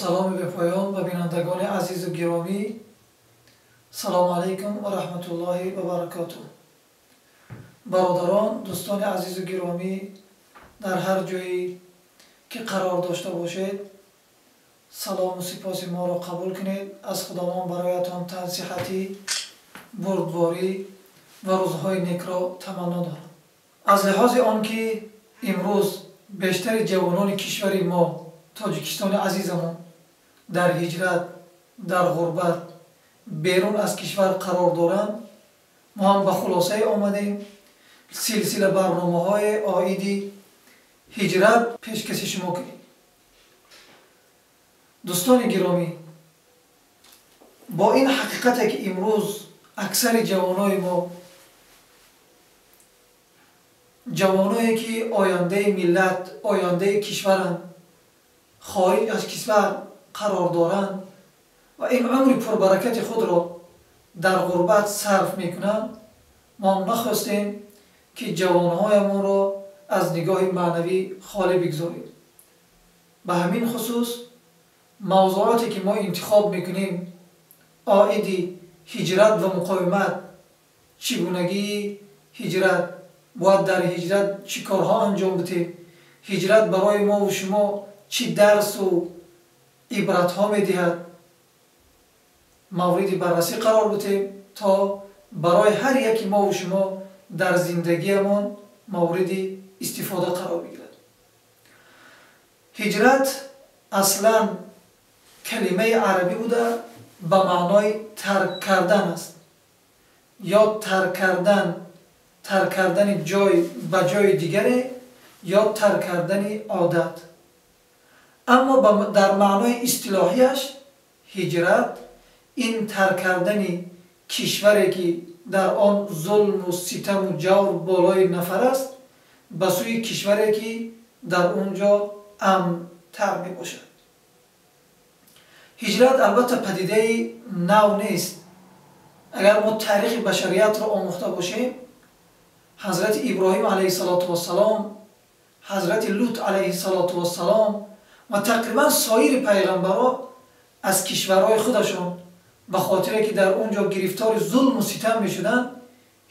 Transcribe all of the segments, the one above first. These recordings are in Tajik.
Саломи бепоён ба бинандагони азизу гиромӣ. Салому алайкум ва раҳматуллоҳи ва баракотуҳ. Бародарон, дӯстони азизу гиромӣ, дар ҳар ҷое ки қарор дошта бошед, салому сипоси моро қабул кунед. Аз Худованд бароятон тансиҳатӣ, бурдборӣ ва рӯзҳои некро таманно дорам. Аз лиҳози он ки имрӯз бештари ҷавонони кишвари мо, Тоҷикистони азизамон, дар ҳиҷрат, дар ғурбат, берун аз кишвар қарор доранд, мо ҳам ба хулосае омадем силсила барномаҳои оиди ҳиҷрат пешкаши шумо кунем. Дӯстони гиромӣ, бо ин ҳақиқате ки имрӯз аксари ҷавонои мо, ҷавоное ки ояндаи миллат, ояндаи кишваранд, хориҷ аз кишвар қарор доранд ва ин умри пурбаракати худро дар ғурбат сарф мекунанд, мо ҳам нахостем ки ҷавонҳоямонро аз нигоҳи маънавӣ холӣ бигзорем. Ба ҳамин хусус мавзӯоте ки мо интихоб мекунем оиди ҳиҷрат ва муқовимат, чӣ гунагии ҳиҷрат, бояд дар ҳиҷрат чӣ корҳо анҷом бидиҳем, ҳиҷрат барои мову шумо чӣ дарсу ибратҳо медиҳад, мавриди баррасӣ қарор бидиҳем то барои ҳар яки мову шумо дар зиндагиямон мавриди истифода қарор бигирад. Ҳиҷрат аслан калимаи арабӣ буда ба маънои тарк кардан аст, ё тарк кардани ҷой ба ҷои дигаре, ё тарк кардани одат. Аммо дар маънои истилоҳияш ҳиҷрат ин тарк кардани кишваре ки дар он зулму ситаму ҷавр болои нафар аст ба сӯи кишваре ки дар он ҷо амнтар мебошад. Ҳиҷрат албатта падидаи нав нест. Агар мо таърихи башариятро омӯхта бошем, ҳазрати Иброҳим алайҳиссалоту вассалом, ҳазрати Лут алайҳиссалоту вассалом ва тақрибан соири пайғамбарҳо аз кишварҳои худашон ба хотире ки дар он ҷо гирифтори зулму ситам мешуданд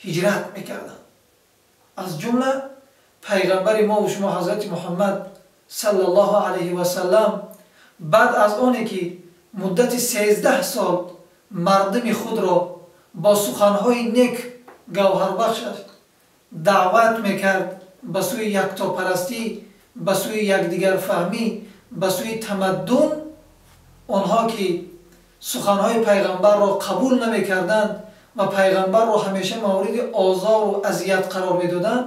ҳиҷрат мекарданд. Аз ҷумла пайғамбари мову шумо ҳазрати Муҳаммад саллаллоҳу алайҳи васаллам баъд аз оне ки муддати 13 сол мардуми худро бо суханҳои нек гавҳарбахшаш даъват мекард ба сӯи яктопарастӣ, ба сӯи якдигарфаҳмӣ, ба сӯи тамаддун, онҳо ки суханҳои пайғамбарро қабул намекарданд ва пайғамбарро ҳамеша мавриди озору азият қарор медоданд,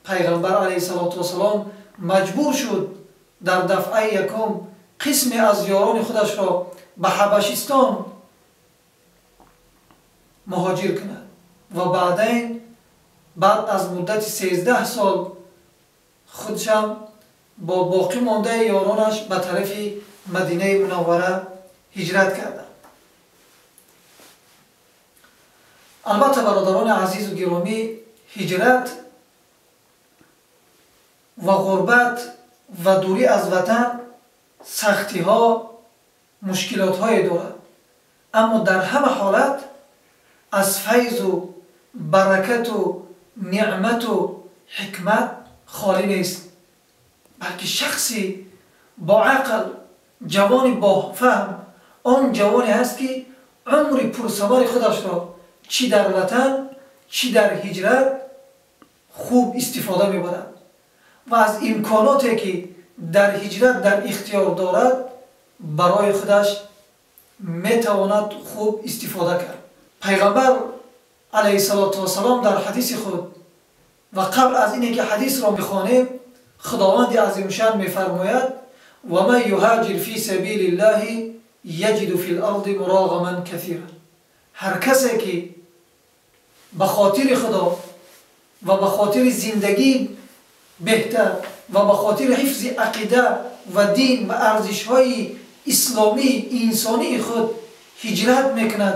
пайғамбар алайҳиссалоту вассалом маҷбур шуд дар дафъаи якум қисме аз ёрони худашро ба Ҳабашистон муҳоҷир кунад ва баъдайн баъд аз муддати 13 сол худшам бо боқӣ мондаи ёронаш ба тарафи Мадинаи Мунаввара ҳиҷрат карданд. Албатта бародарони азизу гиромӣ, ҳиҷрат ва ғурбат ва дурӣ аз ватан сахтиҳо, мушкилотҳое дорад, аммо дар ҳама ҳолат аз файзу баракату неъмату ҳикмат холӣ нест, балки шахси бо ақл, ҷавони бофаҳм он ҷавоне аст ки умри пурсамари худашро чӣ дар ватан, чӣ дар ҳиҷрат хуб истифода мебарад ва аз имконоте ки дар ҳиҷрат дар ихтиёр дорад барои худаш метавонад хуб истифода кард. Пайғамбар алайҳиссалоту вассалом дар ҳадиси худ ва қабл аз ине ки ҳадисро мехонем, Худованди азимшан мефармояд: ва ман юҳоҷир фи сабилиллаҳи яҷиду фил арди муроғаман касира. Ҳар касе ки ба хотири Худо ва ба хотири зиндагии беҳтар ва ба хотири ҳифзи ақида ва дин ва арзишҳои исломӣ инсонии худ ҳиҷрат мекунад,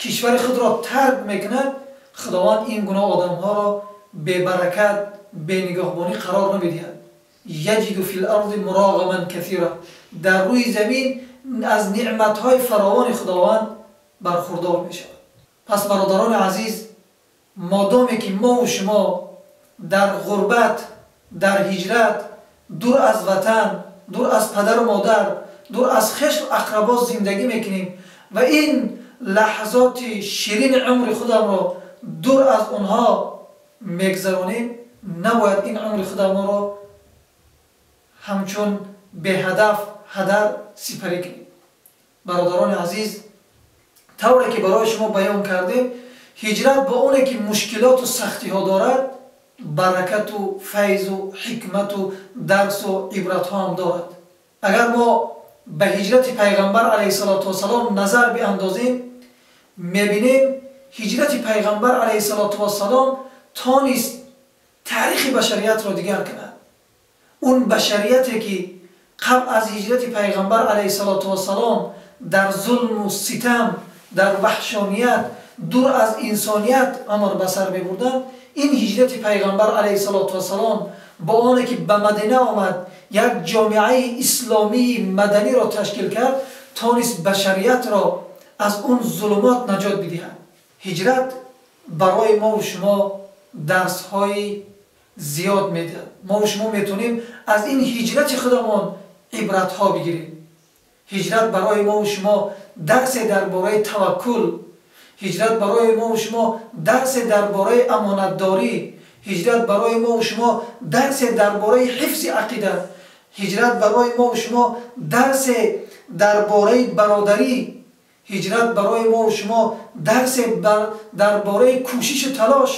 кишвари худро тарк мекунад, Худованд ин гуна одамҳоро бебаракат, бенигоҳбонӣ қарор намедиҳад. Яҷиду фил арди муроғаман касира. Дар рӯи замин аз неъматҳои фаровони Худованд бархурдор мешавад. Пас бародарони азиз, модоме ки мо шумо дар ғурбат, дар ҳиҷрат, дур аз ватан, дур аз падару модар, дур аз хешу ақрабо зиндагӣ мекунем ва ин лаҳзоти ширини умри худамро дур аз онҳо мегзаронем, набояд ин умри худамонро ҳамчун беҳадаф ҳадар сипарӣ кунем. Бародарони азиз, тавре ки барои шумо баён кардем, ҳиҷрат бо оне ки мушкилоту сахтиҳо дорад, баракату файзу ҳикмату дарсу ибратҳо ҳам дорад. Агар мо ба ҳиҷрати пайғамбар алайҳиссалоту вассалом назар биандозем, мебинем ҳиҷрати пайғамбар алайҳиссалоту вассалом тонист таърихи башариятро дигар кунад. Он башарияте ки қабл аз ҳиҷрати пайғамбар алайҳиссалоту вассалом дар зулму ситам, дар ваҳшоният, дур аз инсоният умр ба сар мебурданд, ин ҳиҷрати пайғамбар алайҳиссалоту вассалом бо оне ки ба Мадина омад, як ҷомеаи исломии маданиро ташкил кард, тонист башариятро аз он зулумот наҷот бидиҳад. Ҳиҷрат барои мову шумо дарсҳои зиёд медиҳад. Мову шумо метавонем аз ин ҳиҷрати худамон ибратҳо бигирем. Ҳиҷрат барои мову шумо дарсе дар бораи таваккул, ҳиҷрат барои мову шумо дарсе дар бораи амонатдорӣ, ҳиҷрат барои мову шумо дарсе дар бораи ҳифзи ақида, ҳиҷрат барои мову шумо дарсе дар бораи бародарӣ, ҳиҷрат барои мову шумо дарсе дар бораи кӯшишу талош,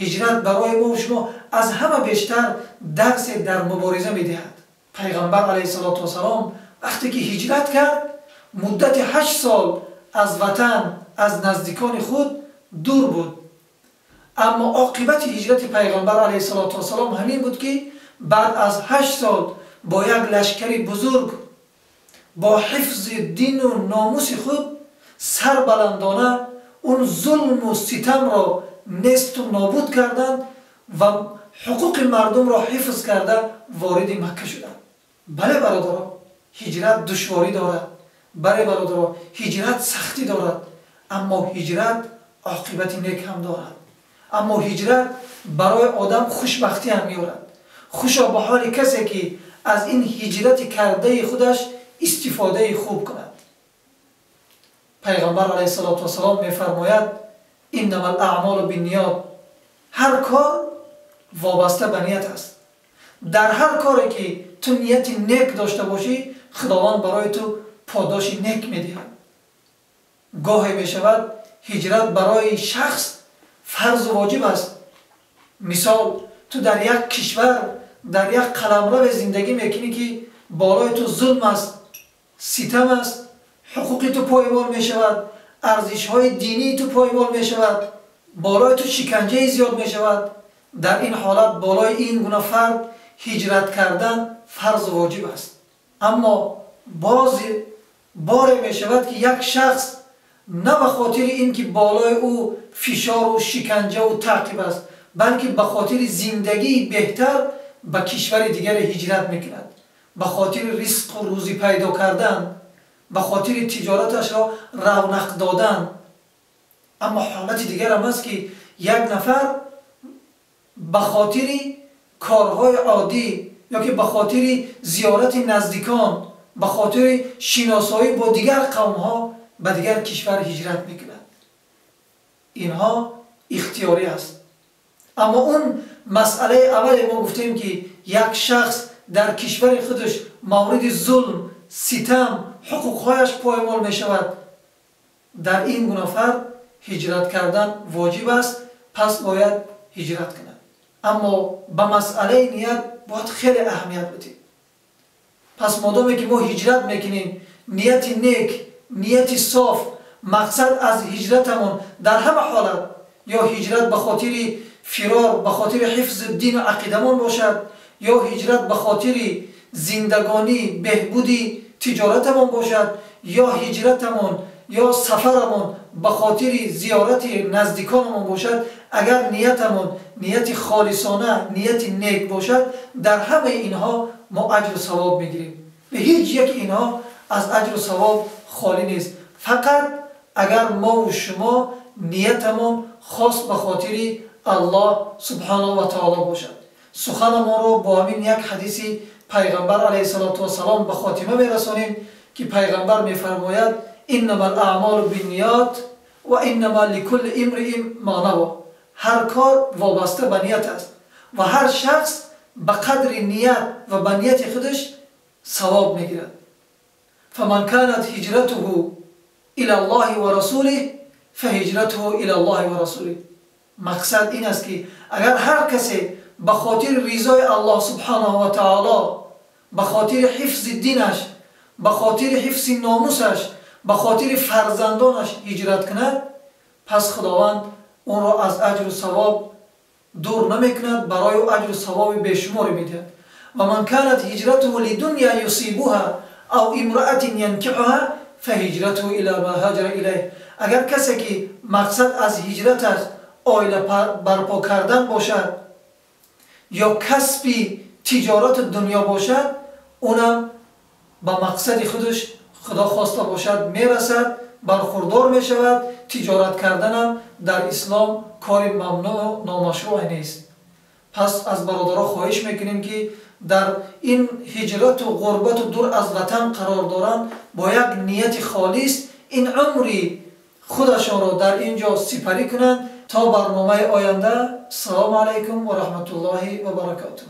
ҳиҷрат барои мову шумо аз ҳама бештар дарсе дар мубориза медиҳад. Пайғамбар алайҳиссалоту вассалом вақте ки ҳиҷрат кард, муддати 8 сол аз ватан, аз наздикони худ дур буд. Аммо оқибати ҳиҷрати пайғамбар алайҳиссалоту вассалом ҳамин буд ки баъд аз 8 сол бо як лашкари бузург, бо ҳифзи дину номуси худ сарбаландона он зулму ситамро несту нобуд карданд ва ҳуқуқи мардумро ҳифз карда вориди Макка шуданд. Бале бародаро, ҳиҷрат душворӣ дорад. Бале бародаро, ҳиҷрат сахтӣ дорад, аммо ҳиҷрат оқибати нек ҳам дорад. Аммо ҳиҷрат барои одам хушбахтӣ ҳам меорад. Хушо ба ҳоли касе ки аз ин ҳиҷрати кардаи худаш истифодаи хуб кунад. Пайғамбар алайҳиссалоту вассалом мефармояд: иннама ал-аъмолу бинниёт. Ҳар кор вобаста ба ният аст. Дар ҳар коре ки ту нияти нек дошта бошӣ, Худованд барои ту подоши нек медиҳад. Гоҳе мешавад ҳиҷрат барои шахс фарзу воҷиб аст. Мисол, ту дар як кишвар, дар як қаламраве зиндагӣ мекунӣ ки болои ту зулм аст, ситам аст, ҳуқуқи ту поймол мешавад, арзишҳои динии ту поймол мешавад, болои ту шиканҷаи зиёд мешавад. Дар ин ҳолат болои ин гуна фард ҳиҷрат кардан фарзу воҷиб аст. Аммо боз боре мешавад ки як шахс на ба хотири ин ки болои ӯ фишору шиканҷаву таъқиб аст, балки ба хотири зиндагии беҳтар ба кишвари дигаре ҳиҷрат мекунад, ба хотири ризқу рӯзӣ пайдо кардан, ба хотири тиҷораташро равнақ додан. Аммо ҳолати дигарам аст ки як нафар ба хотири корҳои оддӣ ё ки ба хотири зиёрати наздикон, ба хотири шиносоӣ бо дигар қавмҳо ба дигар кишвар ҳиҷрат мекунад. Инҳо ихтиёрӣ аст. Аммо он масъалаи аввале мо гуфтем ки як шахс дар кишвари худаш мавриди зулм, ситам, ҳуқуқҳояш поймол мешавад, дар ин гуна фард ҳиҷрат кардан воҷиб аст, пас бояд ҳиҷрат кунад. Аммо ба масъалаи ният бояд хеле аҳамият бидиҳем. Пас модоме ки мо ҳиҷрат мекунем, нияти нек, нияти соф, мақсад аз ҳиҷратамон дар ҳама ҳолат, ё ҳиҷрат ба хотири фирор, ба хотири ҳифзи дину ақидамон бошад, ё ҳиҷрат ба хотири зиндагонӣ, беҳбуди тиҷоратамон бошад, ё ҳиҷратамон ё сафарамон ба хотири зиёрати наздиконамон бошад, агар ниятамон нияти холисона, нияти нек бошад, дар ҳамаи инҳо мо аҷру савоб мегирем. Ба ҳеҷ яки инҳо аз аҷру савоб холӣ нест. Фақат агар мову шумо ниятамон хос ба хотири Аллоҳ субҳанаҳу ва таоло бошад. Суханамонро бо ҳамин як ҳадиси пайғамбар алайҳиссалоту вассалом ба хотима мерасонем, ки пайғамбар мефармояд: иннама ал-аъмолу бинниёт ва иннама ликулли имриин ма наво. Ҳар кор вобаста ба ният аст ва ҳар шахс ба қадри ният ва ба нияти худаш савоб мегирад. Фаман канат ҳиҷратуҳу ила Аллоҳи ва расулиҳ фаҳиҷратуҳу ила Аллоҳи ва расулиҳ. Мақсад ин аст, ки агар ҳар касе ба хотири ризои Аллоҳ субҳанаҳу ва таоло, ба хотири ҳифзи динаш, ба хотири ҳифзи номусаш, ба хотири фарзандонаш ҳиҷрат кунад, пас Худованд онро аз аҷру савоб дур намекунад, барои ӯ аҷру савоби бешуморе медиҳад. Ва ман канат ҳиҷратуҳу лидунья юсибуҳа ав имраатин янкиҳуҳа фаҳиҷратуҳу ила ма ҳаҷара илайҳ. Агар касе ки мақсад аз ҳиҷраташ оила барпо кардан бошад ё касби тиҷорату дунё бошад, унам ба мақсади худаш Худо хоста бошад мерасад, бархурдор мешавад. Тиҷорат карданам дар ислом кори мамнӯъу номашрӯъе нест. Пас аз бародаро хоҳиш мекунем, ки дар ин ҳиҷрату ғурбату дур аз ватан қарор доранд, бо як нияти холис ин умри худашонро дар ин ҷо сипарӣ кунанд. То барномаи оянда, ассалому алайкум ва раҳматуллоҳи ва баракотуҳ.